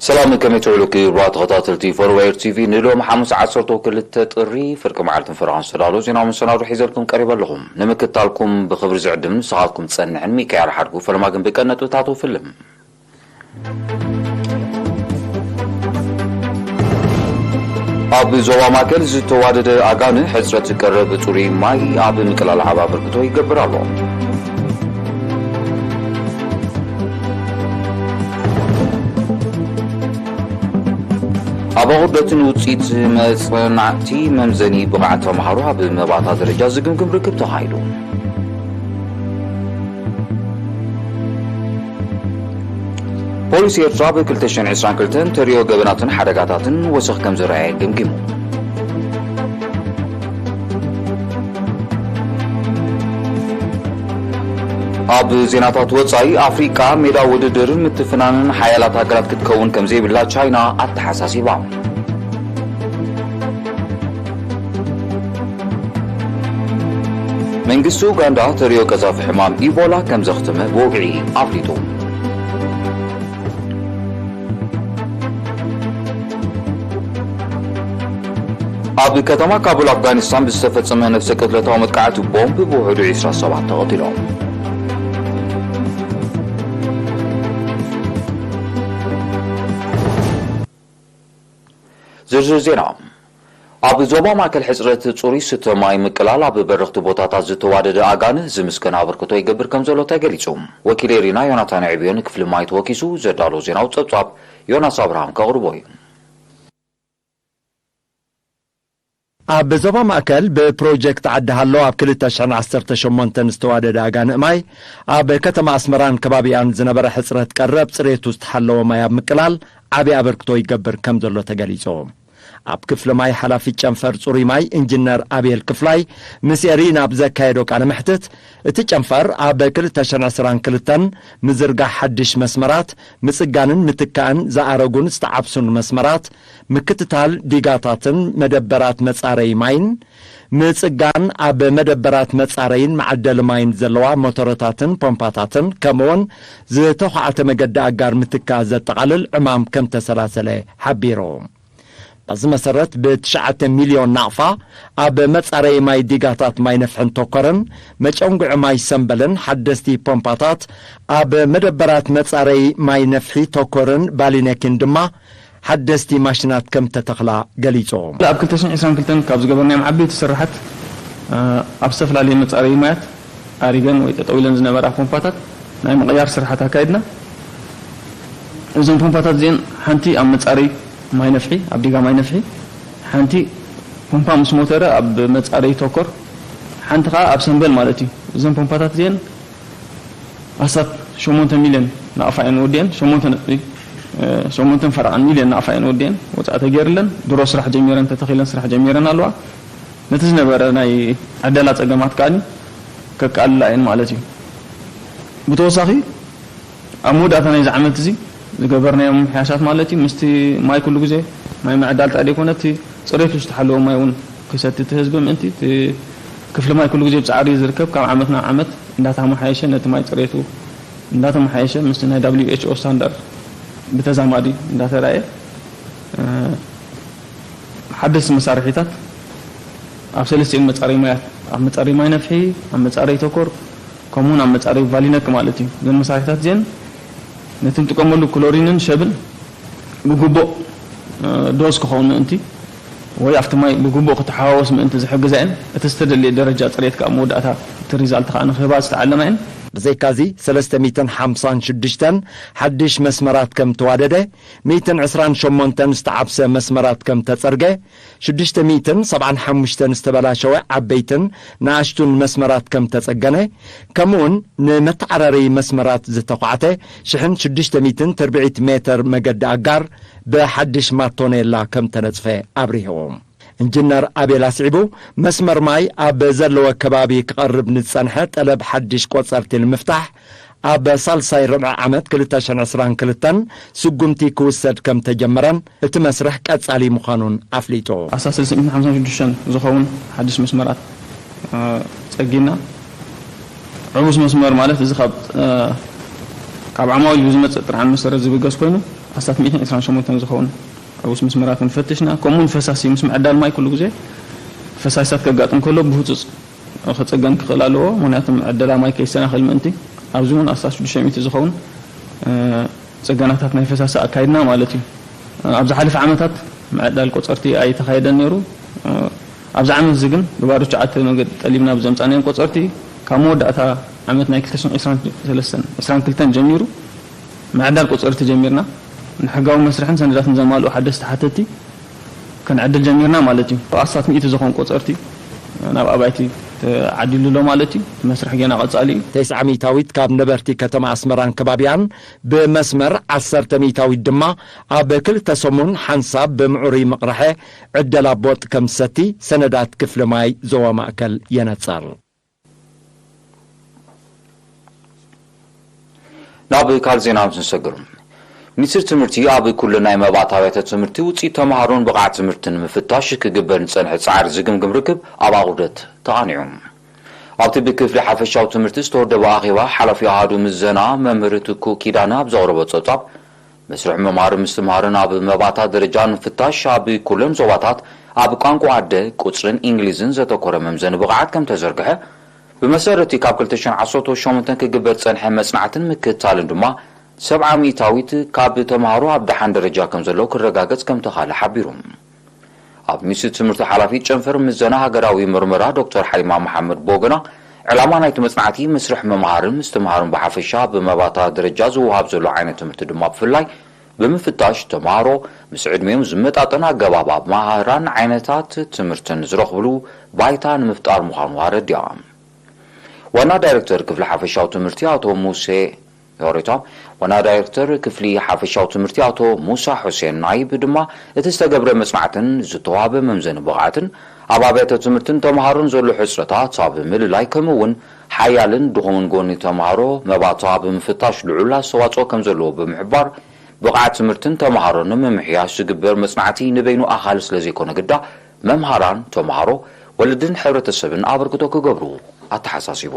ሰላም፣ ከመይ ትውዕሉ ክቡራት ተኸታተልቲ ፎርዌር ቲቪ? ንሎም ሓሙስ ዓሰርተ ክልተ ጥሪ ፍርቂ መዓልትን ፈረቓን ዝተዳለዉ ዜናዊ መሰናዶ ሒዘልኩም ቀሪበ ኣለኹ። ንምክትታልኩም ብኽብሪ ዝዕድም፣ ንስኻትኩም ዝጸንሕን ሚካኤል ሓድጉ። ፈለማ ግን ብቀን ነጥብታቱ ፍልም። ኣብ ዞባ ማእከል ዝተዋደደ ኣጋንህ ሕጽረት ቀረብ ጽሩይ ማይ ኣብ ምቅላል ዓቢ ኣበርክቶ ይገብር ኣሎ። ኣብ ኣቑርደትን ውጽኢት መጽናዕቲ መምዘኒ ብቕዓት ተምሃሮ ኣብ መባእታ ደረጃ ዝግምግም ርክብ ተኻይዱ። ፖሊስ ኤርትራ ብ ክልተ ሽሕን ዕስራን ክልተን ተርእዮ ገበናትን ሓደጋታትን ወሰኽ ከም ዝረኣየ ገምጊሙ። ኣብ ዜናታት ወጻኢ፣ ኣፍሪቃ ሜዳ ውድድርን ምትፍናንን ሓያላት ሃገራት ክትከውን ከም ዘይብላ ቻይና ኣተሓሳሲባ። መንግስቲ ኡጋንዳ ተርእዮ ቀዛፊ ሕማም ኢቦላ ከም ዘኽተመ ብወግዒ ኣፍሊጡ። ኣብ ከተማ ካቡል ኣፍጋኒስታን ብዝተፈጸመ ነፍሰ ቅትለታዊ መጥቃዕቲ ቦምብ ብውሕዱ ዕስራ ሰባት ተቐቲሎም። ዝርዝር ዜና። ኣብ ዞባ ማእከል ሕጽረት ጽሩይ ስተ ማይ ምቅላል ኣብ በረኽቲ ቦታታት ዝተዋደደ ኣጋንህ ዝምስገን ኣበርክቶ ይገብር ከም ዘሎ ተገሊጹ። ወኪል ኤሪና ዮናታን ዕብዮ ንክፍሊ ማይ ተወኪሱ ዘዳሎ ዜናዊ ጸብጻብ ዮናስ ኣብርሃም ከቕርቦ እዩ። ኣብ ዞባ ማእከል ብፕሮጀክት ዓዲ ሃሎ ኣብ ክልተ ሽሕን ዓሰርተ ሸሞንተን ዝተዋደደ ኣጋንእ ማይ ኣብ ከተማ ኣስመራን ከባቢኣን ዝነበረ ሕጽረት ቀረብ ጽሬቱ ዝተሓለወ ማይ ኣብ ምቅላል ዓቢ ኣበርክቶ ይገብር ከም ዘሎ ተገሊጹ። ኣብ ክፍሊ ማይ ሓላፊ ጨንፈር ጽሩይ ማይ ኢንጂነር ኣቤል ክፍላይ ምስ ኤሪና ኣብ ዘካየዶ ቃለ መሕትት፣ እቲ ጨንፈር ኣብ ክልተ ሽሕን ዕስራን ክልተን ምዝርጋሕ ሓድሽ መስመራት፣ ምጽጋንን ምትካእን ዝኣረጉን ዝተዓብሱን መስመራት፣ ምክትታል ዲጋታትን መደበራት መጻረዪ ማይን፣ ምጽጋን ኣብ መደበራት መጻረይን መዓደሊ ማይን ዘለዋ ሞተረታትን ፖምፓታትን፣ ከምኡውን ዝተዃዕተ መገዲ ኣጋር ምትካእ ዘጠቓልል ዕማም ከም ተሰላሰለ ሓቢሩ። በዚ መሰረት፣ ብትሽዓተ ሚልዮን ናቕፋ ኣብ መጻረዪ ማይ ዲጋታት ማይ ነፍሕን ተኮርን፣ መጨንጉዒ ማይ ሰምበልን ሓደስቲ ፖምፓታት፣ ኣብ መደበራት መጻረዪ ማይ ነፍሒ ተኮርን ባሊነኪን ድማ ሓደስቲ ማሽናት ከም ተተኽላ ገሊጹ። ኣብ ክልተ ሽሕን ዕስራን ክልተን ካብ ዝገበርናዮም ዓበይቲ ስራሓት፣ እ፣ ኣብ ዝተፈላለየ መጻረዪ ማያት ኣሪገን ወይ ጠጠው ኢለን ዝነበራ ፖምፓታት ናይ ምቕያር ስራሓት ኣካይድና። እዞም ፖምፓታት እዚአን ሓንቲ ኣብ መጻረዪ ማይ ነፍሒ፣ ኣብ ዲጋ ማይ ነፍሒ፣ ሓንቲ ፖምፓ ምስ ሞተረ ኣብ መጻረዪ ተኮር፣ ሓንቲ ኸዓ ኣብ ሰምበል ማለት እዩ። እዘን ፖምፓታት እዚአን ኣስታት ሸሞንተ ሚልዮን ናቕፋ እየን ወዲአን፣ ሸሞንተ ነጥቢ፣ እ፣ ሸሞንተን ፈረቓን ሚልዮን ናቕፋ እየን ወዲአን፣ ወጻኢ ተገይርለን፣ ድሮ ስራሕ ጀሚረን፣ ተተኺለን ስራሕ ጀሚረን ኣለዋ። ነቲ ዝነበረ ናይ ዕደላ ጸገማት ከኣ ከቃልላ እየን ማለት እዩ። ብተወሳኺ፣ ኣብ መወዳእታ ናይዚ ዓመት እዚ ዝገበርናዮም ምምሕያሻት ማለት እዩ፣ ምስቲ ማይ ኩሉ ግዜ ማይ ምዕዳል ጥራይ ዘይኮነ፣ እቲ ጽሬቱ ዝተሓለወ ማይ እውን ክሰቲ እቲ ህዝቢ ምእንቲ፣ እቲ ክፍሊ ማይ ኩሉ ግዜ ብጻዕሪ እዩ ዝርከብ። ካብ ዓመት ናብ ዓመት እንዳተመሓየሸ፣ ነቲ ማይ ጽሬቱ እንዳተመሓየሸ፣ ምስቲ ናይ ደብሊው ኤች ኦ ስታንዳርድ ብተዛማዲ እንዳተራእየ፣ እ፣ ሓደስቲ መሳርሒታት ኣብ ሰለስቲኦም መጻረዪ ማያት፣ ኣብ መጻረዪ ማይ ነፍሒ፣ ኣብ መጻረዪ ተኮር፣ ከምኡውን ኣብ መጻረዪ ቫሊነክ ማለት እዩ። እዘን መሳርሒታት እዚአን ነቲ ንጥቀመሉ ክሎሪንን ሸብን ብግቡእ፣ እ፣ ዶዝ ክኸውን ምእንቲ ወይ ኣብቲ ማይ ብግቡእ ክተሓዋወስ ምእንቲ ዝሕግዛ እየን። እቲ ዝተደልየ ደረጃ ጽሬት ከኣ መወዳእታ እቲ ሪዛልት ከኣ ንክህባ ዝተዓለማ እየን። ብዘይካዚ፣ ሰለስተ ሚእትን ሓምሳን ሽዱሽተን ሓድሽ መስመራት ከም ተዋደደ፣ ሚእትን ዕስራን ሸሞንተን ዝተዓብሰ መስመራት ከም ተጸርገ፣ ሽዱሽተ ሚእትን ሰብዓን ሓሙሽተን ዝተበላሸወ ዓበይትን ንኣሽቱን መስመራት ከም ተጸገነ፣ ከምኡውን ንመተዓራረዪ መስመራት ዝተዃዕተ ሽሕን ሽዱሽተ ሚእትን ትርብዒት ሜተር መገዲ ኣጋር ብሓድሽ ማቶኔላ ከም ተነጽፈ ኣብሪሁ። ኢንጂነር ኣቤል ኣስዒቡ፣ መስመር ማይ ኣብ ዘለዎ ከባቢ ክቐርብ ንዝጸንሐ ጠለብ ሓድሽ ቆጸርቲ ንምፍታሕ፣ ኣብ ሳልሳይ ርብዒ ዓመት ክልተ ሽሕን ዕስራን ክልተን ስጉምቲ ክውሰድ ከም ተጀመረን እቲ መስርሕ ቀጻሊ ምዃኑን ኣፍሊጡ። ኣስታት ሰለስተ ሚእትን ሓምሳን ሽዱሽተን ዝኸውን ሓድሽ መስመራት፣ እ፣ ጸጊና። ዕቡስ መስመር ማለት እዚ ካብ፣ እ፣ ካብ ዓማዊል ብዝመጽእ ጥርዓን መሰረት ዝብገስ ኮይኑ፣ ኣስታት ሚእትን ዕስራን ሸሞንተን ዝኸውን ዕውስ መስመራት እውን ፈቲሽና። ከምኡ እውን ፈሳሲ ምስ ምዕዳል ማይ ኩሉ ግዜ ፈሳሲታት ከጋጥም ከሎ ብህጹጽ ክጽገን ክኽእል ኣለዎ። ምኽንያቱ ዕደላ ማይ ከይሰናኸል ምእንቲ ኣብዚ እውን ኣስታት ሽዱሽተ ሚእቲ ዝኸውን፣ እ፣ ጽገናታት ናይ ፈሳሲ ኣካይድና ማለት እዩ። ኣብ ዝሓለፈ ዓመታት ምዕዳል ቆጸርቲ ኣይተኻየደን ነይሩ። ኣብዚ ዓመት እዚ ግን ብባዶ ትሽዓተ መገዲ ጠሊብና ብዘምጻእናዮም ቆጸርቲ ካብ መወዳእታ ዓመት ናይ ክልተ ሽሕን ዕስራን ሰለስተን፣ ዕስራን ክልተን ጀሚሩ ምዕዳል ቆጸርቲ ጀሚርና። ንሕጋዊ መስርሕን ሰነዳትን ዘማልኡ ሓደስቲ ሓተቲ ከነዕድል ጀሚርና ማለት እዩ። ኣስታት ሚእቲ ዝኾን ቆጸርቲ ናብ ኣባይቲ ተዓዲሉ ኣሎ ማለት እዩ። እቲ መስርሕ ገና ቀጻሊ እዩ። ተስዓ ሚእታዊት ካብ ነበርቲ ከተማ ኣስመራን ከባቢያን ብመስመር፣ ዓሰርተ ሚእታዊት ድማ ኣብ ክልተ ሰሙን ሓንሳብ ብምዕሩይ ምቕርሐ ዕደላ ቦጥ ከም ዝሰቲ ሰነዳት ክፍሊ ማይ ዞባ ማእከል የነጸር። ናብ ካልእ ዜና ምስ ንሰግር፣ ሚኒስትሪ ትምህርቲ ኣብ ኩለን ናይ መባእታ ኣብያተ ትምህርቲ ውፅኢት ተምሃሮን ብቕዓት ትምህርትን ንምፍታሽ ክግበር ንፀንሐ ፃዕሪ ዝግምግም ርክብ ኣብ ኣቑደት ተቓኒዑ። ኣብቲ ብክፍሊ ሓፈሻዊ ትምህርቲ ዝተወደበ ኣኼባ፣ ሓላፊ ኣሃዱ ምዘና መምህር ትኩእ ኪዳነ ኣብ ዘቕረቦ ፀብፃብ፣ መስርሕ ምምሃር ምስትምሃርን ኣብ መባእታ ደረጃ ንምፍታሽ ኣብ ኩለን ዞባታት ኣብ ቋንቋ ኣደ፣ ቁፅርን እንግሊዝን ዘተኮረ መምዘኒ ብቕዓት ከም ተዘርግሐ፣ ብመሰረት እቲ ካብ ክልተ ሽሕን ዓሰርተ ሸሞንተን ክግበር ዝጸንሐ መጽናዕትን ምክትታልን ድማ ሰብዓ ሚእታዊት ካብ ተምሃሮ ኣብ ደሓን ደረጃ ከም ዘለዉ ክረጋገጽ ከም ተኻእለ ሓቢሩ። ኣብ ሚኒስትሪ ትምህርቲ ሓላፊት ጨንፈር ምዘና ሃገራዊ ምርመራ ዶክተር ሓሊማ መሓመድ ብወገና፣ ዕላማ ናይቲ መጽናዕቲ መስርሕ ምምሃርን ምስትምሃርን ብሓፈሻ፣ ብመባእታ ደረጃ ዝወሃብ ዘሎ ዓይነት ትምህርቲ ድማ ብፍላይ ብምፍታሽ፣ ተምሃሮ ምስ ዕድሜኦም ዝመጣጠን ኣገባብ ኣመሃህራን ዓይነታት ትምህርትን ዝረኽብሉ ባይታ ንምፍጣር ምዃኑ ኣረዲኣ። ዋና ዳይሬክተር ክፍሊ ሓፈሻዊ ትምህርቲ ኣቶ ሙሴ፣ ዮሪታ፣ ዋና ዳይሬክተር ክፍሊ ሓፈሻዊ ትምህርቲ ኣቶ ሙሳ ሑሴን ናይብ ድማ፣ እቲ ዝተገብረ መጽናዕትን ዝተዋህበ መምዘኒ ብቕዓትን ኣብ ኣብያተ ትምህርትን ተምሃሮን ዘሎ ሕጽረታት ኣብ ምልላይ፣ ከምኡ እውን ሓያልን ድኹምን ጎኒ ተምሃሮ መባእታ ብምፍታሽ ልዑል ኣስተዋጽኦ ከም ዘለዎ ብምሕባር፣ ብቕዓት ትምህርትን ተምሃሮን ንምምሕያሽ ዝግበር መጽናዕቲ ንበይኑ ኣኻሊ ስለ ዘይኮነ ግዳ፣ መምሃራን፣ ተምሃሮ፣ ወለድን ሕብረተሰብን ኣበርክቶ ክገብሩ ኣተሓሳሲቡ።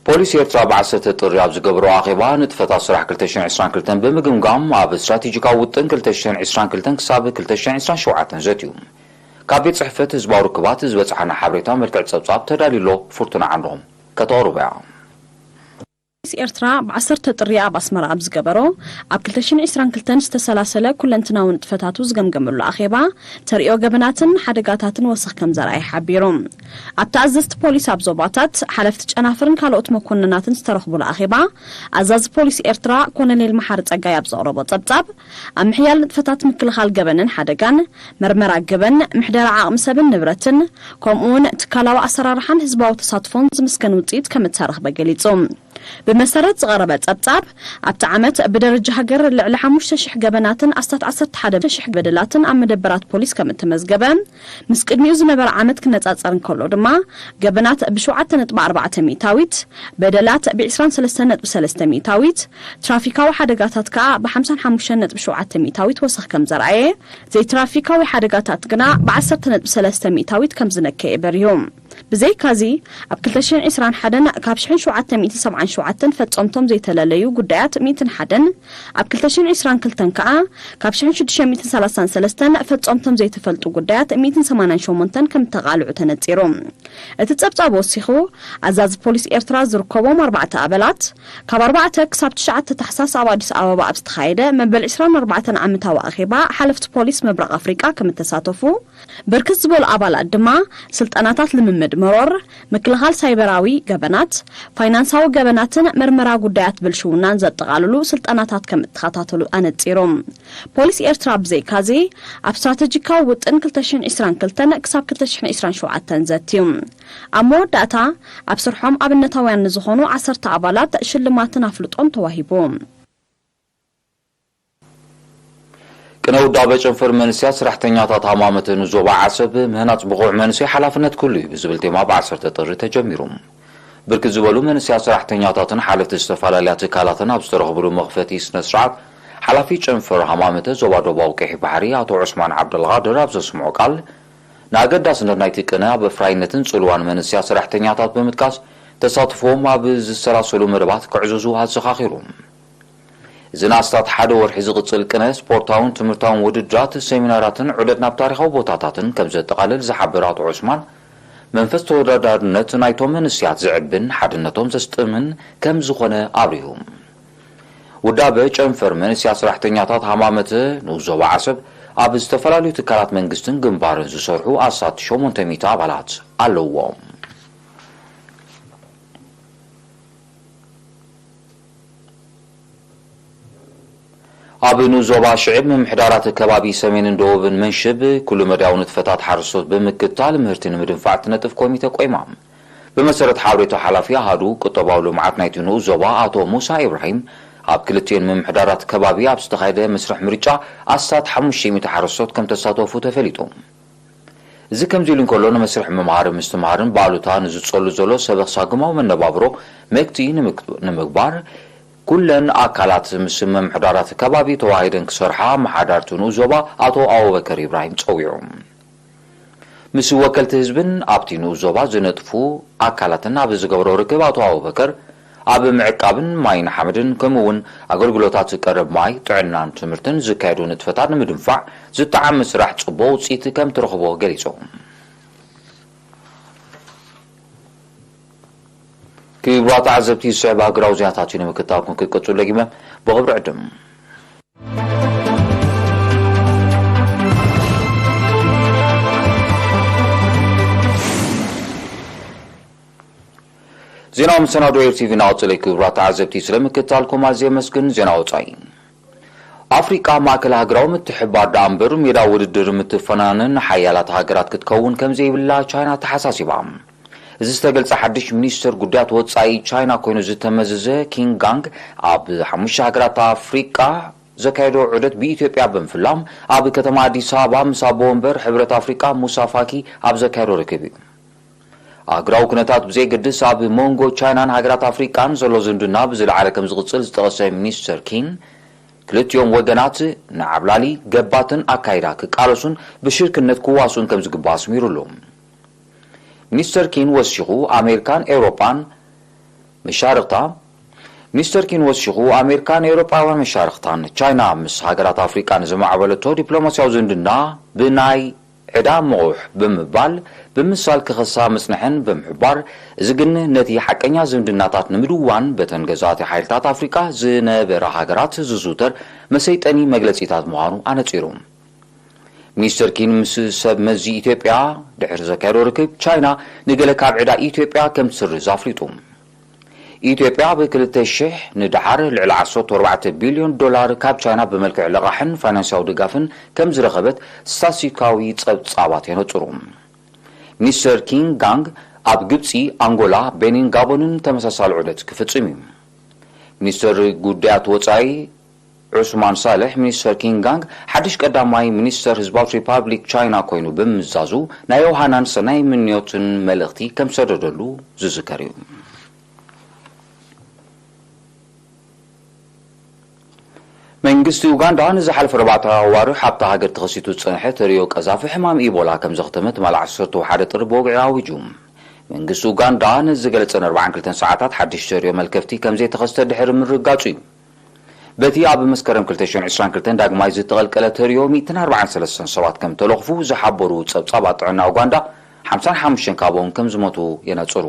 ፖሊስ ኤርትራ ብዓሰርተ ጥሪ ኣብ ዝገበሮ ኣኼባ፣ ንጥፈታት ስራሕ ክልተ ሽሕን ዕስራን ክልተን ብምግምጋም፣ ኣብ ስትራቴጂካዊ ውጥን ክልተ ሽሕን ዕስራን ክልተን ክሳብ ክልተ ሽሕን ዕስራን ሸውዓተን ዘትዩ። ካብ ቤት ጽሕፈት ህዝባዊ ርክባት ዝበጽሓና ሓበሬታ መልክዕ ጸብጻብ ተዳልዩ ኣሎ። ፍርቱና ዓንዶም ከተቕርቦ እያ። ፖሊስ ኤርትራ ብዓሰርተ ጥሪ ኣብ ኣስመራ ኣብ ዝገበሮ፣ ኣብ ክልተ ሽሕን ዕስራን ክልተን ዝተሰላሰለ ኩለንትናዊ ንጥፈታቱ ዝገምገመሉ ኣኼባ፣ ተርእዮ ገበናትን ሓደጋታትን ወሰኽ ከም ዘርኣየ ሓቢሩ። ኣብቲ ኣዘዝቲ ፖሊስ ኣብ ዞባታት፣ ሓለፍቲ ጨናፍርን ካልኦት መኮንናትን ዝተረኽቡሉ ኣኼባ፣ ኣዛዚ ፖሊስ ኤርትራ ኮሎኔል መሓሪ ጸጋይ ኣብ ዘቕረቦ ጸብጻብ፣ ኣብ ምሕያል ንጥፈታት ምክልኻል ገበንን ሓደጋን፣ መርመራ ገበን፣ ምሕደራ ዓቕሚ ሰብን ንብረትን፣ ከምኡ'ውን ትካላዊ ኣሰራርሓን ህዝባዊ ተሳትፎን ዝምስገን ውጽኢት ከም እተረኽበ ገሊጹ። ብመሰረት ዝቐረበ ጸብጻብ፣ ኣብቲ ዓመት ብደረጃ ሃገር ልዕሊ ሓሙሽተ ሽሕ ገበናትን ኣስታት ዓሰርተ ሓደ ሽሕ በደላትን ኣብ መደበራት ፖሊስ ከም እተመዝገበ፣ ምስ ቅድሚኡ ዝነበረ ዓመት ክነጻጸር እንከሎ ድማ፣ ገበናት ብሸውዓተ ነጥቢ ኣርባዕተ ሚእታዊት፣ በደላት ብዕስራን ሰለስተን ነጥቢ ሰለስተ ሚእታዊት፣ ትራፊካዊ ሓደጋታት ከኣ ብሓምሳን ሓሙሽተን ነጥቢ ሸውዓተ ሚእታዊት ወሰኽ ከም ዘርኣየ፣ ዘይትራፊካዊ ሓደጋታት ግና ብዓሰርተ ነጥቢ ሰለስተ ሚእታዊት ከም ዝነከየ በሪሁ። ብዘይካዚ፣ ኣብ ክልተ ሽሕን ዕስራን ሓደን ካብ ሽሕን ሸውዓተ ሚእትን ሰብዓን ሸውዓተን ፈጸምቶም ዘይተለለዩ ጉዳያት ሚእትን ሓደን፣ ኣብ ክልተ ሽሕን ዕስራን ክልተን ከኣ ካብ ሽሕን ሽዱሽተ ሚእትን ሰላሳን ሰለስተን ፈጸምቶም ዘይተፈልጡ ጉዳያት ሚእትን ሰማንያን ሸሞንተን ከም እተቓልዑ ተነጺሩ። እቲ ጸብጻብ ወሲኹ፣ ኣዛዚ ፖሊስ ኤርትራ ዝርከቦም ኣርባዕተ ኣባላት፣ ካብ ኣርባዕተ ክሳብ ትሽዓተ ታሕሳስ ኣብ ኣዲስ ኣበባ ኣብ ዝተኻየደ መበል ዕስራን ኣርባዕተን ዓመታዊ ኣኼባ ሓለፍቲ ፖሊስ ምብራቕ ኣፍሪቃ ከም እተሳተፉ፣ ብርክት ዝበሉ ኣባላት ድማ ስልጠናታት ልምምድ መሮር፣ ምክልኻል ሳይበራዊ ገበናት፣ ፋይናንሳዊ ገበናትን መርመራ ጉዳያት ብልሽውናን ዘጠቓልሉ ስልጠናታት ከም እተኸታተሉ ኣነጺሩ። ፖሊስ ኤርትራ ብዘይካዚ፣ ኣብ ስትራተጂካዊ ውጥን ክልተ ሽሕን ዕስራን ክልተን ክሳብ ክልተ ሽሕን ዕስራን ሸውዓተን ዘትዩ። ኣብ መወዳእታ፣ ኣብ ስርሖም ኣብነታውያን ንዝኾኑ ዓሰርተ ኣባላት ሽልማትን ኣፍልጦን ተዋሂቡ። ቅነ ውዳበ ጨንፈር መንስያ ሰራሕተኛታት ሃማመተ ንዞባ ዓሰብ ምህናጽ ብቑዕ መንስይ ሓላፍነት ኩሉ እዩ ብዝብል ቴማ ብዓሰርተ ጥሪ ተጀሚሩ። ብርክት ዝበሉ መንስያ ሰራሕተኛታትን ሓለፍቲ ዝተፈላለያ ትካላትን ኣብ ዝተረኽብሉ መኽፈቲ ስነ ስርዓት፣ ሓላፊ ጨንፈር ሃማመተ ዞባ ደቡባዊ ቀይሕ ባሕሪ ኣቶ ዑስማን ዓብደልቃድር ኣብ ዘስምዖ ቃል፣ ንኣገዳስነት ናይቲ ቅነ ኣብ ኣፍራይነትን ጽልዋን መንስያ ሰራሕተኛታት ብምጥቃስ፣ ተሳትፎም ኣብ ዝሰላሰሉ መደባት ክዕዝዙ ኣዘኻኺሩ። እዚ ንኣስታት ሓደ ወርሒ ዝቕጽል ቅነ፣ ስፖርታውን ትምህርታውን ውድድራት፣ ሰሚናራትን ዑደት ናብ ታሪኻዊ ቦታታትን ከም ዘጠቓልል ዝሓበረ ኣቶ ዑስማን፣ መንፈስ ተወዳዳርነት ናይቶም መንእሰያት ዘዕብን ሓድነቶም ዘስጥምን ከም ዝኾነ ኣብሪሁ። ውዳበ ጨንፈር መንእሰያት ሰራሕተኛታት ሃማመተ ንኡስ ዞባ ዓሰብ ኣብ ዝተፈላለዩ ትካላት መንግስትን ግንባርን ዝሰርሑ ኣስታት ሸሞንተ ሚእቲ ኣባላት ኣለዎም። ኣብ ንኡስ ዞባ ሽዕብ ምምሕዳራት ከባቢ ሰሜንን ደቡብን መንሽብ ኩሉ መዳያዊ ንጥፈታት ሓረስቶት ብምክታል ምህርቲ ንምድንፋዕ ትነጥፍ ኮሚተ ቆይማ። ብመሰረት ሓበሬታ ሓላፊ ኣሃዱ ቁጠባዊ ልምዓት ናይቲ ንኡስ ዞባ ኣቶ ሙሳ ኢብራሂም፣ ኣብ ክልቲኤን ምምሕዳራት ከባቢ ኣብ ዝተኻየደ መስርሕ ምርጫ ኣስታት ሓሙሽተ ሚእቲ ሓረስቶት ከም ተሳተፉ ተፈሊጡ። እዚ ከምዚ ኢሉ እንከሎ፣ ንመስርሕ ምምሃር ምስትምሃርን ብኣሉታ ንዝጸሉ ዘሎ ሰበኽ ሳግማዊ መነባብሮ መግትኢ ንምግ-፣ ንምግባር፣ ኩለን ኣካላት ምስ ምምሕዳራት ከባቢ ተዋሂደን ክሰርሓ ኣመሓዳርቲ ንኡስ ዞባ ኣቶ ኣቡበከር ኢብራሂም ጸዊዑ። ምስ ወከልቲ ህዝብን ኣብቲ ንኡስ ዞባ ዝነጥፉ ኣካላትን ኣብ ዝገበሮ ርክብ ኣቶ ኣቡበከር፣ ኣብ ምዕቃብን ማይን ሓመድን ከምኡ እውን ኣገልግሎታት ቀረብ ማይ፣ ጥዕናን ትምህርትን ዝካየዱ ንጥፈታት ንምድንፋዕ ዝጠዓም ስራሕ ጽቡቕ ውጽኢት ከም ትረኽቦ ገሊጹ። ክቡራት ተዓዘብቲ፣ ዝስዕብ ሃገራዊ ዜናታት እዩ ንምክታልኩም ክቅጽሉ ደጊመ ብኽብሪ ዕድም። ዜናዊ መሰናዶ ኤር ቲቪ እናቐጸለ እዩ። ክቡራት ተዓዘብቲ፣ ስለምክትታልኩም ኣዝየ የመስግን። ዜና ወጻኢ። ኣፍሪቃ ማእከል ሃገራዊ ምትሕብባር ደኣ እምበር ሜዳ ውድድር ምትፈናነን ሓያላት ሃገራት ክትከውን ከም ዘይብላ ቻይና ተሓሳሲባ። እዚ ዝተገልጸ ሓድሽ ሚኒስተር ጉዳያት ወጻኢ ቻይና ኮይኑ ዝተመዘዘ ኪንግ ጋንግ ኣብ ሓሙሽተ ሃገራት ኣፍሪቃ ዘካየዶ ዑደት ብኢትዮጵያ ብምፍላም ኣብ ከተማ ኣዲስ ኣበባ ምስ ኣቦ ወንበር ሕብረት ኣፍሪቃ ሙሳ ፋኪ ኣብ ዘካየዶ ርክብ እዩ። ኣህጉራዊ ኩነታት ብዘየገድስ ኣብ መንጎ ቻይናን ሃገራት ኣፍሪቃን ዘሎ ዝምድና ብዝለዓለ ከም ዝቕጽል ዝጠቐሰ ሚኒስተር ኪን፣ ክልቲኦም ወገናት ንዓብላሊ ገባትን ኣካይዳ ክቃለሱን ብሽርክነት ክዋስኡን ከም ዝግባእ ኣስሚሩሉ። ሚኒስተር ኪን ወሲኹ ኣሜሪካን ኤውሮጳን መሻርኽታ፣ ሚኒስተር ኪን ወሲኹ ኣሜሪካን ኤውሮጳውያን መሻርኽታን ቻይና ምስ ሃገራት ኣፍሪቃ ንዝማዕበለቶ ዲፕሎማስያዊ ዝምድና ብናይ ዕዳ ምቑሕ ብምባል ብምሳል ክኸሳ ምጽንሐን ብምሕባር፣ እዚ ግን ነቲ ሓቀኛ ዝምድናታት ንምድዋን በተን ገዛእቲ ሓይልታት ኣፍሪቃ ዝነበራ ሃገራት ዝዝውተር መሰይጠኒ መግለጺታት ምዃኑ ኣነጺሩ። ሚኒስተር ኪን ምስ ሰብ መዚ ኢትዮጵያ ድሕሪ ዘካየዶ ርክብ፣ ቻይና ንገለ ካብ ዕዳ ኢትዮጵያ ከም ትስርዝ ኣፍሊጡ። ኢትዮጵያ ኣብ ክልተ ሽሕ ንደሓር ልዕሊ ዓሰርተ ኣርባዕተ ቢልዮን ዶላር ካብ ቻይና ብመልክዕ ልቓሕን ፋይናንሳዊ ድጋፍን ከም ዝረኸበት ስታትስቲካዊ ጸብጻባት የነጽሩ። ሚኒስተር ኪን ጋንግ ኣብ ግብጺ፣ ኣንጎላ፣ ቤኒን፣ ጋቦንን ተመሳሳሊ ዑደት ክፍጽም እዩ። ሚኒስተር ጉዳያት ወጻኢ ዑስማን ሳልሕ፣ ሚኒስተር ኪን ጋንግ ሓድሽ ቀዳማይ ሚኒስተር ህዝባዊት ሪፓብሊክ ቻይና ኮይኑ ብምምዛዙ፣ ናይ ዮሃናን ሰናይ ምንዮትን መልእኽቲ ከም ዝሰደደሉ ዝዝከር እዩ። መንግስቲ ኡጋንዳ ንዝሓለፈ ኣርባዕተ ኣዋርሕ ኣብታ ሃገር ተኸሲቱ ዝጸንሐ ተርእዮ ቀዛፊ ሕማም ኢቦላ ከም ዘኽተመ ትማሊ ዓሰርተ ሓደ ጥሪ ብወግዒ ኣዊጁ። መንግስቲ ኡጋንዳ ንዝገለጸን ኣርባዓን ክልተን ሰዓታት ሓድሽ ተርእዮ መልከፍቲ ከም ዘይተኸስተ ድሕሪ ምርግጋጹ እዩ። በቲ ኣብ መስከረም ክልተ ሽሕን ዕስራን ክልተን ዳግማይ ዝተቐልቀለ ተርእዮ ሚእትን ኣርባዓን ሰለስተን ሰባት ከም ተለኽፉ ዝሓበሩ ጸብጻባት ጥዕና ኡጋንዳ፣ ሓምሳን ሓሙሽተን ካብኦም ከም ዝሞቱ የነጽሩ።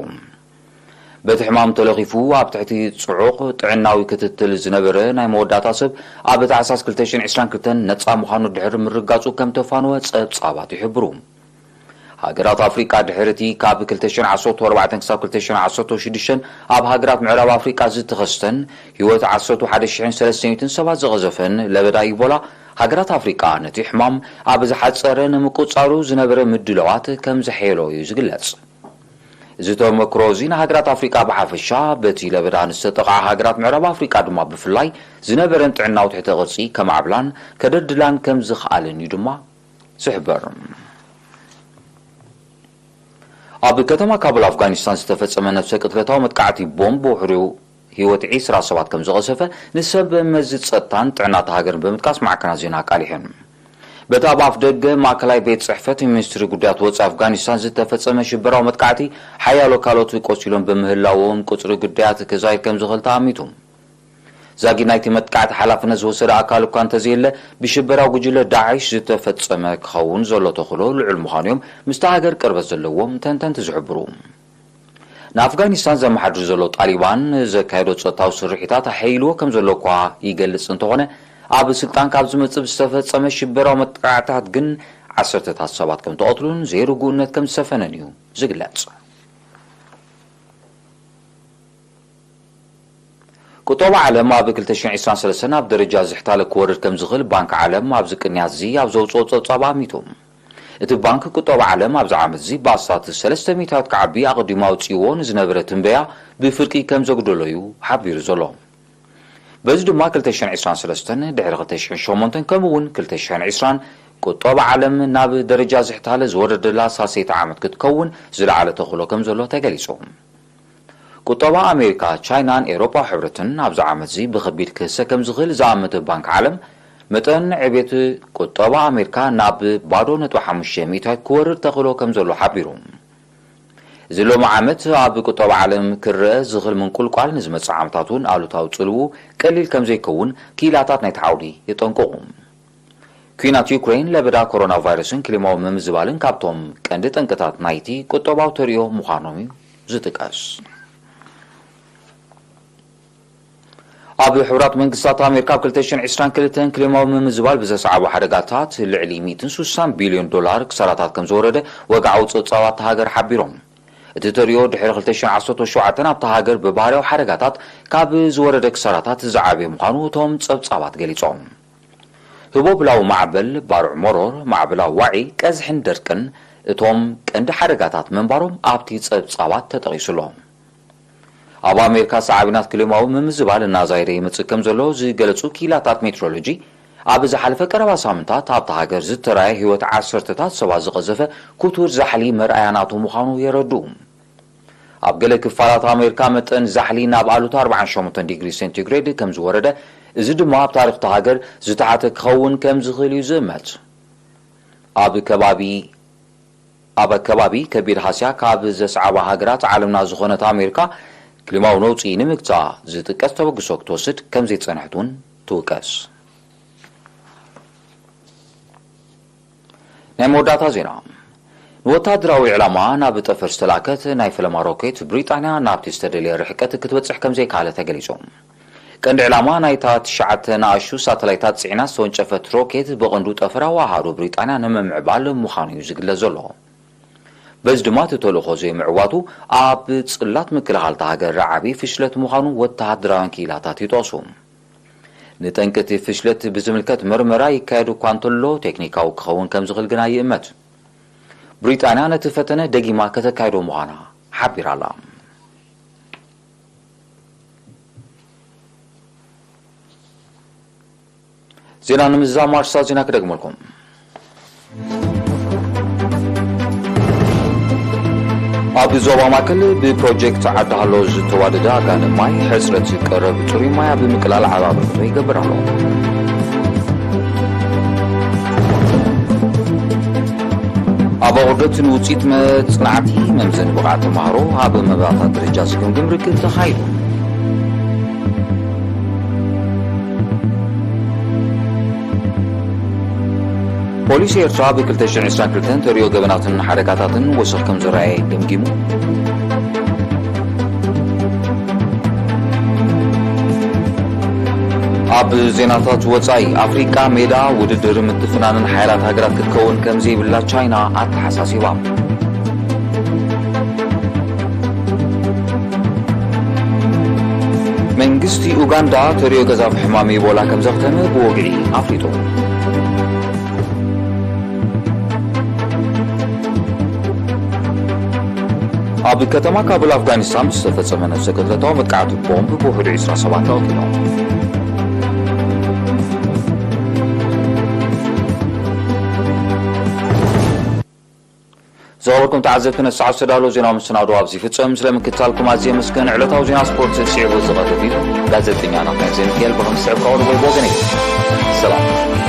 በቲ ሕማም ተለኺፉ ኣብ ትሕቲ ጽዑቕ ጥዕናዊ ክትትል ዝነበረ ናይ መወዳእታ ሰብ ኣብ ታሕሳስ ክልተ ሽሕን ዕስራን ክልተን ነጻ ምዃኑ ድሕሪ ምርጋጹ ከም ተፋነወ ጸብጻባት ይሕብሩ። ሃገራት ኣፍሪቃ ድሕሪ እቲ ካብ ክልተ ሽሕን ዓሰርተ ኣርባዕተን ክሳብ ክልተ ሽሕን ዓሰርተ ሽዱሽተን ኣብ ሃገራት ምዕራብ ኣፍሪቃ ዝተኸስተን ህይወት ዓሰርተ ሓደ ሽሕን ሰለስተ ሚእትን ሰባት ዝቐዘፈን ለበዳ ኢቦላ፣ ሃገራት ኣፍሪቃ ነቲ ሕማም ኣብ ዝሓጸረ ንምቁጻሩ ዝነበረ ምድላዋት ከም ዘሐየሎ እዩ ዝግለጽ። እዚ ተመክሮ እዚ ንሃገራት ኣፍሪቃ ብሓፈሻ፣ በቲ ለበዳ ንዝተጠቕዓ ሃገራት ምዕራብ ኣፍሪቃ ድማ ብፍላይ ዝነበረን ጥዕናዊ ትሕተ ቅርጺ ከማዕብላን ከደልድላን ከም ዝኸኣለን እዩ ድማ ዝሕበር። ኣብ ከተማ ካቡል ኣፍጋኒስታን ዝተፈጸመ ነፍሰ ቅትለታዊ መጥቃዕቲ ቦምብ ውሕዱ ህይወት ዒስራ ሰባት ከም ዝቐሰፈ ንሰብ መዚ ጸጥታን ጥዕና እታ ሃገርን ብምጥቃስ ማዕከናት ዜና ኣቃሊሐን። በቲ ኣብ ኣፍ ደገ ማእከላይ ቤት ጽሕፈት ሚኒስትሪ ጉዳያት ወጻኢ ኣፍጋኒስታን ዝተፈጸመ ሽበራዊ መጥቃዕቲ፣ ሓያሎ ካልኦት ቆሲሎም ብምህላዎም፣ ቁጽሪ ግዳያት ክዛይድ ከም ዝኽእል ተኣሚቱ። ዛጊድ ናይቲ መጥቃዕቲ ሓላፍነት ዝወሰደ ኣካል እኳ እንተዘየለ፣ ብሽበራዊ ጉጅለ ዳዕሽ ዝተፈጸመ ክኸውን ዘሎ ተኽእሎ ልዑል ምዃኑ እዮም ምስታ ሃገር ቅርበት ዘለዎም ተንተንቲ ዝሕብሩ። ንኣፍጋኒስታን ዘመሓድር ዘሎ ጣሊባን ዘካየዶ ጸጥታዊ ስርሒታት ኣሐይልዎ ከም ዘሎ እኳ ይገልጽ እንተኾነ፣ ኣብ ስልጣን ካብ ዝመጽእ ብዝተፈጸመ ሽበራዊ መጥቃዕታት ግን ዓሰርተታት ሰባት ከም ተቐትሉን ዘይርጉእነት ከም ዝሰፈነን እዩ ዝግለጽ። ቁጠባ ዓለም ኣብ ክልተ ሽሕን ዕስራን ሰለስተን ኣብ ደረጃ ዝሕታለ ክወርድ ከም ዝኽእል ባንክ ዓለም ኣብዚ ቅንያት እዚ ኣብ ዘውጽኦ ጸብጻብ ኣሚቱ። እቲ ባንክ ቁጠባ ዓለም ኣብዚ ዓመት እዚ ብኣስታት ሰለስተ ሚእታዊት ክዓቢ ኣቐዲሙ ኣውጺእዎ ንዝነበረ ትንበያ ብፍርቂ ከም ዘጉደሎ እዩ ሓቢሩ ዘሎ። በዚ ድማ ክልተ ሽሕን ዕስራን ሰለስተን ድሕሪ ክልተ ሽሕን ሸሞንተን ከምኡ እውን ክልተ ሽሕን ዕስራን ቁጠባ ዓለም ናብ ደረጃ ዝሕታለ ዝወረደላ ሳልሰይቲ ዓመት ክትከውን ዝለዓለ ተኽእሎ ከም ዘሎ ተገሊጹ። ቁጠባ ኣሜሪካ፣ ቻይናን ኤውሮጳ ሕብረትን ኣብዚ ዓመት እዚ ብኸቢድ ክህሰ ከም ዝኽእል ዝኣመተ ባንክ ዓለም፣ መጠን ዕቤት ቁጠባ ኣሜሪካ ናብ ባዶ ነጥቢ ሓሙሽተ ሚእታዊት ክወርድ ተኽእሎ ከም ዘሎ ሓቢሩ። እዚ ሎሚ ዓመት ኣብ ቁጠባ ዓለም ክረአ ዝኽእል ምንቁልቋል ንዝመጽእ ዓመታት እውን ኣሉታዊ ጽልዉ ቀሊል ከም ዘይከውን ክኢላታት ናይቲ ዓውዲ የጠንቅቑ። ኲናት ዩክሬን፣ ለበዳ ኮሮና ቫይረስን ክሊማዊ ምምዝባልን ካብቶም ቀንዲ ጠንቅታት ናይቲ ቁጠባዊ ተርእዮ ምዃኖም እዩ ዝጥቀስ። ኣብ ሕቡራት መንግስታት ኣሜሪካ ኣብ ክልተ ሽሕን ዕስራን ክልተን ክሊማዊ ምምዝባል ብዘስዓቦ ሓደጋታት ልዕሊ ሚእትን ሱሳን ቢልዮን ዶላር ክሳራታት ከም ዝወረደ ወግዓዊ ጸብጻባት እታ ሃገር ሓቢሮም። እቲ ተርእዮ ድሕሪ ክልተ ሽሕን ዓሰርተ ሸውዓተን ኣብታ ሃገር ብባህርያዊ ሓደጋታት ካብ ዝወረደ ክሳራታት ዝዓበየ ምዃኑ እቶም ጸብጻባት ገሊጾም። ህቦብላዊ ማዕበል፣ ባርዕ መሮር፣ ማዕበላዊ ዋዒ፣ ቀዝሕን ደርቅን እቶም ቀንዲ ሓደጋታት ምንባሮም ኣብቲ ጸብጻባት ተጠቒሱ ኣሎ። ኣብ ኣሜሪካ ሳዕቤናት ክሊማዊ ምምዝባል እናዛየደ ይመጽእ ከም ዘሎ ዝገለጹ ክኢላታት ሜትሮሎጂ፣ ኣብ ዝሓለፈ ቀረባ ሳምንታት ኣብታ ሃገር ዝተራእየ ህይወት ዓሰርተታት ሰባት ዝቐዘፈ ክቱር ዛሕሊ መርኣያ ናቱ ምዃኑ የረድኡ። ኣብ ገለ ክፋላት ኣሜሪካ መጠን ዛሕሊ ናብ ኣሉታ ኣርባዓን ሸሞንተን ዲግሪ ሴንቲግሬድ ከም ዝወረደ፣ እዚ ድማ ኣብ ታሪኽ እታ ሃገር ዝተሓተ ክኸውን ከም ዝኽእል እዩ ዝእመት። ኣብ ከባቢ ኣብ ከባቢ ከቢድ ሃስያ ካብ ዘስዓባ ሃገራት ዓለምና ዝኾነት ኣሜሪካ፣ ክሊማዊ ነውጺ ንምግታእ ዝጥቀስ ተበግሶ ክትወስድ ከም ዘይጸንሐት እውን ትውቀስ። ናይ መወዳእታ ዜና። ንወተሃደራዊ ዕላማ ናብ ጠፈር ዝተላእከት ናይ ፈለማ ሮኬት ብሪጣንያ ናብቲ ዝተደልየ ርሕቀት ክትበጽሕ ከም ዘይከኣለ ተገሊጹ። ቀንዲ ዕላማ ናይታ ትሽዓተ ንኣሽቱ ሳተላይታት ጽዒና ዝተወንጨፈት ሮኬት ብቐንዱ ጠፈራዊ ኣሃዱ ብሪጣንያ ንምምዕባል ምዃኑ እዩ ዝግለጽ ዘሎ። በዚ ድማ እቲ ተልእኾ ዘይምዕዋቱ ኣብ ጽላት ምክልኻል እታ ሃገር ዓቢ ፍሽለት ምዃኑ ወተሃደራውያን ክኢላታት ይጠቕሱ። ንጠንቂ እቲ ፍሽለት ብዝምልከት መርመራ ይካየድ እኳ እንተሎ፣ ቴክኒካዊ ክኸውን ከም ዝኽእል ግና ይእመት። ብሪጣንያ ነቲ ፈተነ ደጊማ ከተካይዶ ምዃና ሓቢራ ኣላ። ዜና ንምዝዛም ኣርእስታት ዜና ክደግመልኩም። ኣብ ዞባ ማእከል ብፕሮጀክት ዓዲ ሃሎ ዝተዋደደ ኣጋንብ ማይ፣ ሕጽረት ቀረብ ጽሩይ ማይ ኣብ ምቅላል ዓቢ ኣበርክቶ ይገብር ኣሎ። ኣብ ኣቑርደት ንውጽኢት መጽናዕቲ መምዘኒ ብቕዓት ተምሃሮ ኣብ መባእታ ደረጃ ዝግምግም ርክብ ተኻይዱ። ፖሊስ ኤርትራ ብ ክልተ ሽሕን ዕስራን ክልተን ተርእዮ ገበናትን ሓደጋታትን ወሰኽ ከም ዝረኣየ ገምጊሙ። ኣብ ዜናታት ወጻኢ፣ ኣፍሪቃ ሜዳ ውድድር ምትፍናንን ሓያላት ሃገራት ክትከውን ከም ዘይብላ ቻይና ኣተሓሳሲባ። መንግስቲ ኡጋንዳ ተርእዮ ገዛፍ ሕማም ኢቦላ ከም ዘኽተመ ብወግዒ ኣፍሊጡ። ኣብ ከተማ ካቡል ኣፍጋኒስታን ዝተፈጸመ ነፍሰ ቅትለታዊ መጥቃዕቲ ቦምብ ብውሕዱ ዕስራ ሰባት ተቐቲሎም። ዝኸበርኩም ተዓዘብቲ፣ ነቲ ሰዓት ዝተዳለወ ዜናዊ መሰናድኦ ኣብዚ ይፍጸም። ስለ ምክትታልኩም ኣዝየ የመስግን። ዕለታዊ ዜና ስፖርት ስዒቡ ዝቐርብ እዩ። ጋዜጠኛ ናትናኤል ዘሚካኤል ብኸምዚ ስዕብ ክቐርቦ ብወገነይ። ሰላም።